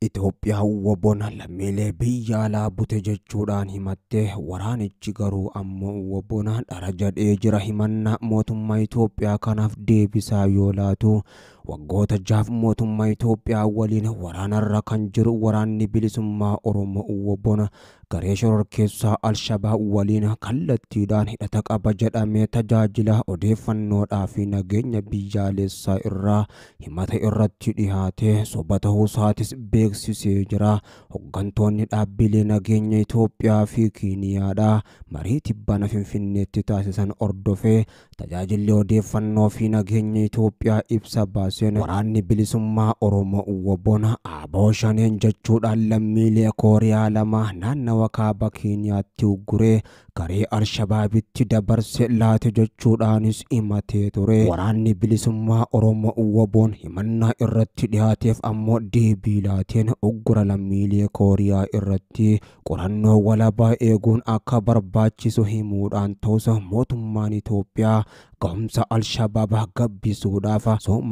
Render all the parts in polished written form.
Itoophiyaan WBOn lammiilee biyya alaa bute jechuudhaan himatte. Waraanichi garuu ammoo WBOn dhara jedhee jira. Himannaa mootummaa Itoophiyaa kanaaf deebisaa yoo laatu, waggoota 6 mootummaa Itoophiyaa waliin waraanarra kan jiru Waraanni Bilisummaa Oromoo WBOn garee shororkeessaa Alshabaab waliin kallattiidhaan hidhata qaba jedhamee tajaajila odeeffannoodhaa fi nageenya biyyaalessaa irraa himata irratti dhihaate soba ta'uu isaatis beeksisee jira. Hooggantoonni dhaabbilee nageenya Itoophiyaa fi Keeniyaadhaa marii tibbana Finfinneetti taasisan hordofee tajaajilli odeeffannoo fi nageenya Itoophiyaa ibsa baaseen Waraanni Bilisummaa Oromoo WBOn ABO Shaneen jechuudhaan lammiilee Kooriyaa 2 naannawa kaaba Keeniyaatti ugguree garee Alshabaabitti dabarse laate jechuudhaanis himatee ture. Waraanni Bilisummaa Oromoo WBOn himannaa irratti dhiyaateef ammoo deebii laateen uggura lammiilee Kooriyaa irratti qorannoo walabaa eeguun akka barbaachisu himuudhaan ta'us, mootummaan Itoophiyaa ga'umsa Alshabaab gabbisuudhaaf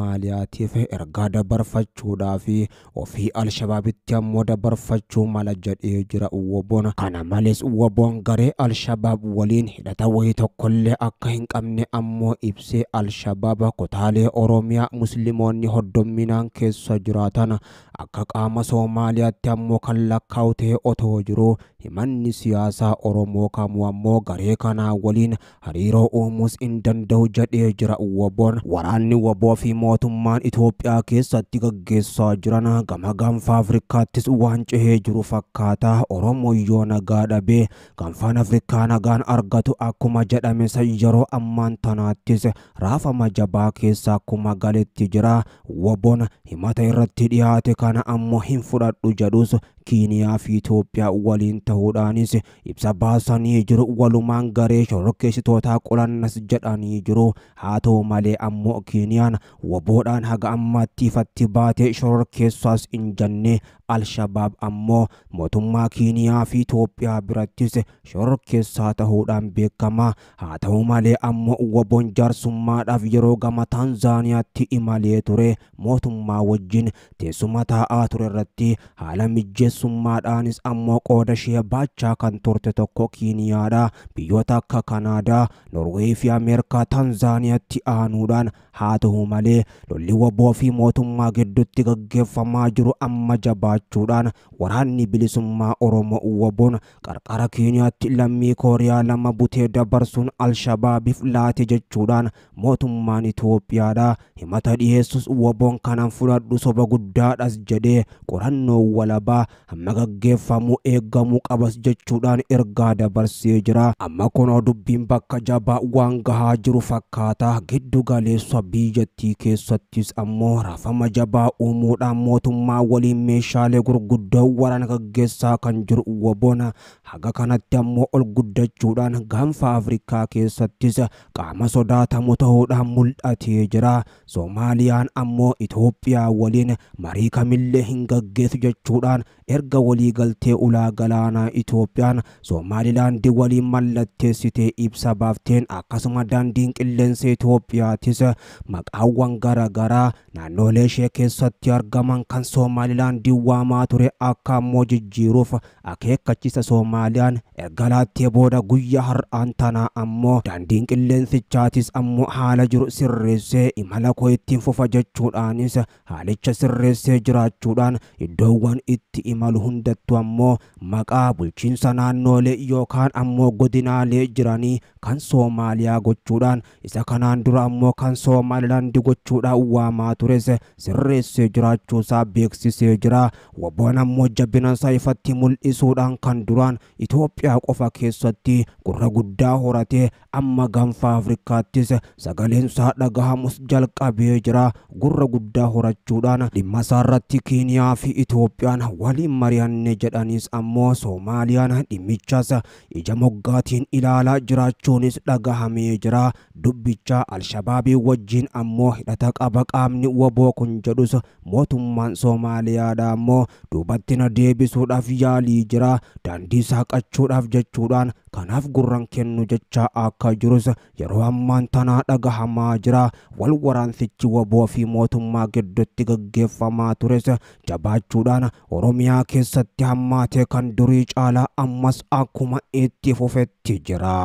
Soomaaliyaatiif ergaa dabarfachuudhaa fi ofii Alshabaabitti ammoo dabarfachuu mala jedhee jira WBOn. Kana malees WBOn garee Alshabaab waliin hidhata wayii tokkollee akka hin qabne ammoo ibsee, Alshabaab kutaalee Oromiyaa Musliimoonni hoddomminaan keessa jiraatan akka qaama Soomaaliyaatti ammoo kan lakkaa'u ta'e otoo jiru, himanni siyaasaa Oromoo kamuu ammoo garee kanaa waliin hariiroo uumuus hin danda'u jedhee jira WBOn. Waraanni WBO fi mootummaan Itoophiyaa keessatti gaggeessaa jiran gama gaanfa Afrikaattis waan cehee jiru fakkaata. Oromoo yoo nagaa dhabee gaanfaan Afrikaa nagaan argatu akkuma jedhame yeroo ammaan tanaattis raafama jabaa keessa akkuma galetti jira. WBOn himata irratti dhiyaate kana ammoo hin fudhadhu jedhus, Keeniyaa fi Itoophiyaa waliin ta'uudhaanis ibsa baasanii jiru. Walumaan garee shororkeessitootaa qolannas jedhanii jiru. Haa ta'u malee ammoo Keeniyaan WBOdhaan haga ammaatti ifatti baatee shororkeessaas hin jenne. Alshabaab ammoo mootummaa Keeniyaa fi Itoophiyaa birattis shororkeessaa ta'uudhaan beekama. Haa ta'u malee ammoo WBOn jaarsummaadhaaf yeroo gama Taanzaaniyaatti imalee ture mootummaa wajjin teessuma taa'aa ture irratti haala mijeessummaadhaanis ammoo qooda ishee baachaa kan turte tokko Keeniyaadha. Biyyoota akka Kanaadaa, Norweey fi Ameerikaa Taanzaaniyaatti aanuudhaan. Haa ta'u malee lolli WBO fi mootummaa gidduutti gaggeeffamaa jiru amma jabaachuudhaan Waraanni Bilisummaa Oromoo WBOn qarqara Keeniyaatti lammii Kooriyaa 2 butee dabarsuun Alshabaabiif laate jechuudhaan mootummaan Itoophiyaadha himata dhiyeessus, WBOn kanan fudhadhu, soba guddaadhas jedhee qorannoo walabaa hamma gaggeeffamuu eegamuu qabas jechuudhaan ergaa dabarsee jira. Amma kunoo dubbiin bakka jabaa waan gahaa jiru fakkaata. Giddu galeessa biyyattii keessattis ammoo raafama jabaa uumuudhaan mootummaa waliin meeshaalee gurguddoo waraana gaggeessaa kan jiru WBOn haga kanatti ammoo ol guddachuudhaan gaanfa Afrikaa keessattis qaama sodaatamu ta'uudhaan mul'atee jira. Soomaaliyaan ammoo Itoophiyaa waliin marii kamillee hin gaggeessu jechuudhaan erga waliigaltee ulaa galaanaa Itoophiyaan Somaalilaandi waliin mallatteessitee ibsa baafteen, akkasuma daandiin qilleensa Itoophiyaatis maqaawwan garaagaraa naannolee ishee keessatti argaman kan Somaalilaandii waamaa ture akka ammoo jijjiiruuf akeekkachiisa Soomaaliyaan erga laattee booda, guyyaa har'aan tanaa ammoo daandiin qilleensichaatis ammoo haala jiru sirreessee imala koo ittiin fufa jechuudhaanis haalicha sirreessee jiraachuudhaan iddoowwan itti imalu hundattu ammoo maqaa bulchiinsa naannoolee yookaan ammoo godinaalee jiranii kan Soomaaliyaa gochuudhaan isa kanaan dura ammoo kan Somaalilaandi gochuudhaan waamaa tures sirreessee jiraachuusaa beeksisee jira. WBOn ammoo jabina isaa ifatti mul'isuudhaan kan duraan Itoophiyaa qofa keessatti gurra guddaa horatee amma gaanfa Afrikaattis sagaleen isaa dhagahamus jalqabee jira. Gurra guddaa horachuudhaan dhimma isaarratti Keeniyaa fi Itoophiyaan waliin mari'anne jedhanis ammoo Soomaaliyaan dhimmichas ija moggaatiin ilaalaa jiraachuunis dhagahamee jira. Dubbicha Alshabaabii wajjin ammoo hidhata qaba qaamni WBO kun jedhus, mootummaan Soomaaliyaadha ammoo ammoo duubatti na deebisuudhaaf yaalii jira daandii saaqachuudhaaf jechuudhaan kanaaf gurran kennu jechaa akka jirus yeroo ammaan tanaa dhagahamaa jira. Wal waraansichi WBO fi mootummaa gidduutti gaggeeffamaa tures jabaachuudhaan Oromiyaa keessatti hammaatee kan durii caalaa ammas akkuma itti fufetti jira.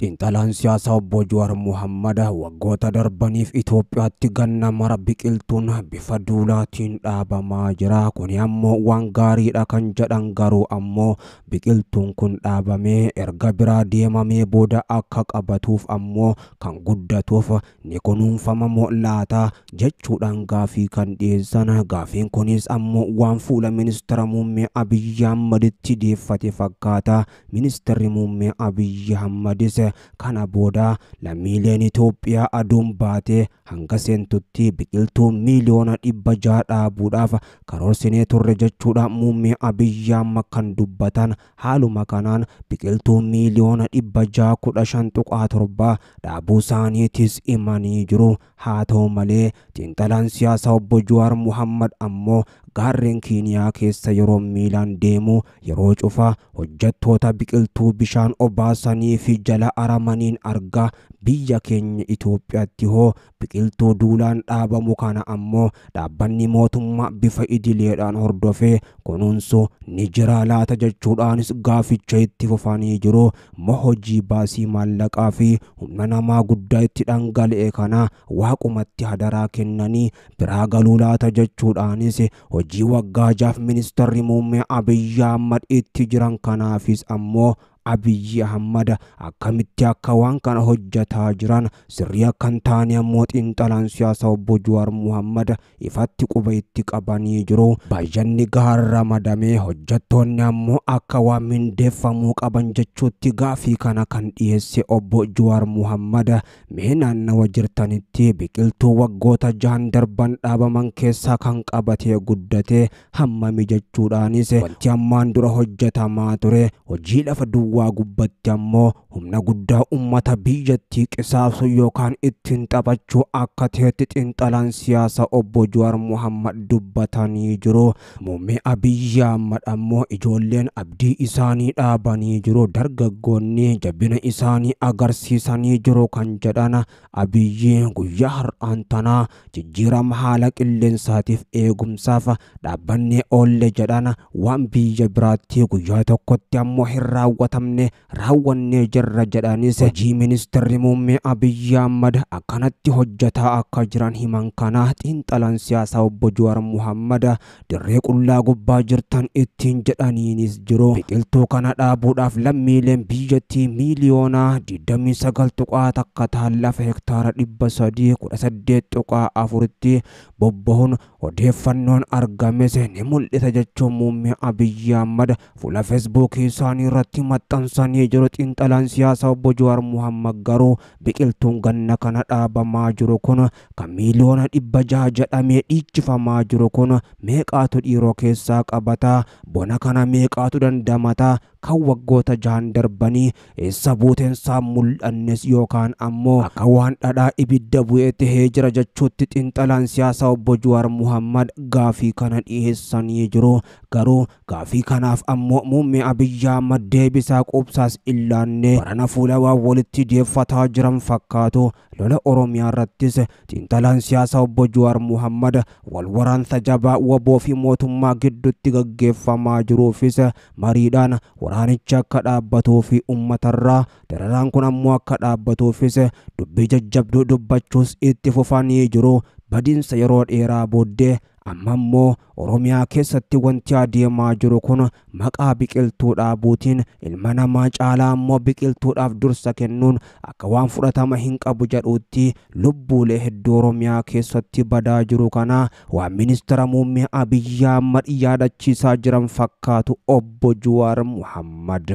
Xiinxalaan siyaasaa obbo Jawaar Muhammad waggoota darbaniif Itoophiyaatti ganna mara biqiltuun bifa duulaatiin dhaabamaa jira. Kuni ammoo waan gaariidha kan jedhan garuu ammoo biqiltuun kun dhaabamee erga biraa deemamee booda akka qabatuuf ammoo kan guddatuuf ni kunuunfamamoo laata jechuudhaan gaafii kan dhiyeessan. Gaafiin kunis ammoo waan fuula ministeera muummee Abiyyi Ahmaditti deeffate fakkaata. Ministeerri muummee Abiyyi Ahmadis kana booda lammiileen Itoophiyaa aduun baatee hanga seentutti biqiltuu miiliyoona 600 dhaabuudhaaf karoorsinee turre jechuudha muummee Abiyyi Ahmad kan dubbatan. Haaluma kanaan biqiltuu miiliyoona 615.7 dhaabuu isaaniitis himanii jiru. Haa ta'u malee xiinxalaan siyaasaa obbo Jawaar Muhammad ammoo gaarreen Keeniyaa keessa yeroo miilaan deemu yeroo cufa hojjettoota biqiltuu bishaan obaasanii fi jala aramaniin argaa. Biyya keenya Itoophiyaatti hoo biqiltuu duulaan dhaabamu kana ammoo dhaabbanni mootummaa bifa idileedhaan hordofee kunuunsu ni jira laata jechuudhaanis gaaficha itti fufanii jiru. Moo hojii baasii maallaqaa fi humna namaa guddaa itti dhangala'e kana waaqumatti hadaraa kennanii biraa galuu laata jechuudhaanis hojii waggaa 6 ministeerri muummee Abiyyi Ahmad itti jiran kanaafis ammoo Abiyyi Ahmad akkamitti akka waan kana hojjetaa jiran sirrii akka hin taane ammoo xiinxalaan siyaasaa obbo Jawaar Muhammad ifatti quba itti qabanii jiru. Baay'inni gahaan ramadamee hojjettoonni ammoo akka waan mindeeffamuu qaban jechuutti gaafii kana kan dhiyeesse obbo Jawaar Muhammad mee naannawa jirtanitti biqiltuu waggoota 6 darban dhaabaman keessaa kan qabatee guddate hammami jechuudhaanis wanti ammaan dura hojjetamaa ture hojii lafa duwwaa gubbatti ammoo humna guddaa uummata biyyattii qisaasu yookaan ittiin taphachuu akka ta'etti xiinxalaan siyaasaa obbo Jawaar Muhammad dubbatanii jiru. Muummee Abiyyi Ahmad ammoo ijoolleen abdii isaanii dhaabanii jiru, dargaggoonni jabina isaanii agarsiisanii jiru kan jedhan Abiyyi guyyaa har'aan tanaa jijjiirama haala qilleensaatiif eegumsaaf dhaabbannee oolle jedhan waan biyya biraatti guyyaa tokkotti ammoo hin raawwatamne raawwannee jirra jedhanis hojii ministeerri muummee Abiyyi Ahmad akkanatti hojjetaa akka jiran himan kana xiinxalaan siyaasaa obbo Jawaar Muhammad dirree qullaa gubbaa jirtan ittiin jedhaniinis jiru. Biqiltuu kana dhaabuudhaaf lammiileen biyyattii miiliyoona 29.1 ta'an lafa hektaara 318.4tti bobba'uun odeeffannoon argames ni mul'isa jechuun muummee Abiyyi Ahmad fuula feesbuukii isaanii irratti maxxansanii jiru. Xiinxalaan siyaasaa obbo Jawaar Muhammad garuu biqiltuun ganna kana dhaabamaa jiru kun kan miiliyoona 600 jedhamee dhiichifamaa jiru kun meeqaatu dhiiroo keessaa qabata, bona kana meeqaatu dandamata, kan waggoota 6 darbanii eessa buuteensaa mul'annes yookaan ammoo akka waan dhadhaa ibidda bu'ee tahee jira jechuutti xiinxalaan siyaasaa obbo Jawaar Muhammad gaafii kana dhiyeessanii jiru. Garuu gaafii kanaaf ammoo muummee Abiyyi Ahmad deebisaa quubsaas illaanne barana fuula waan walitti deeffataa jiran fakkaatu. Lola Oromiyaa irrattis xiinxalaan siyaasaa obbo Jawaar Muhammad wal waraansa jabaa WBO fi mootummaa gidduutti gaggeeffamaa jiruufis mariidhaan waraanichi akka dhaabbatuu fi uummatarraa dararaan kun ammoo akka dhaabbatuufis dubbii jajjabduu dubbachuus itti fufanii jiru. Badiinsa yeroo dheeraa booddee amma immoo Oromiyaa keessatti wanti adeemaa jiru kun maqaa biqiltuu dhaabuutiin ilma namaa caalaa ammoo biqiltuudhaaf dursa kennuun akka waan fudhatama hin qabu jedhuutti lubbuulee hedduu Oromiyaa keessatti badaa jiru kana waan ministeera muummee Abiyyi Ahmad yaadachiisaa jiran fakkaatu obbo Jawaar Muhammad.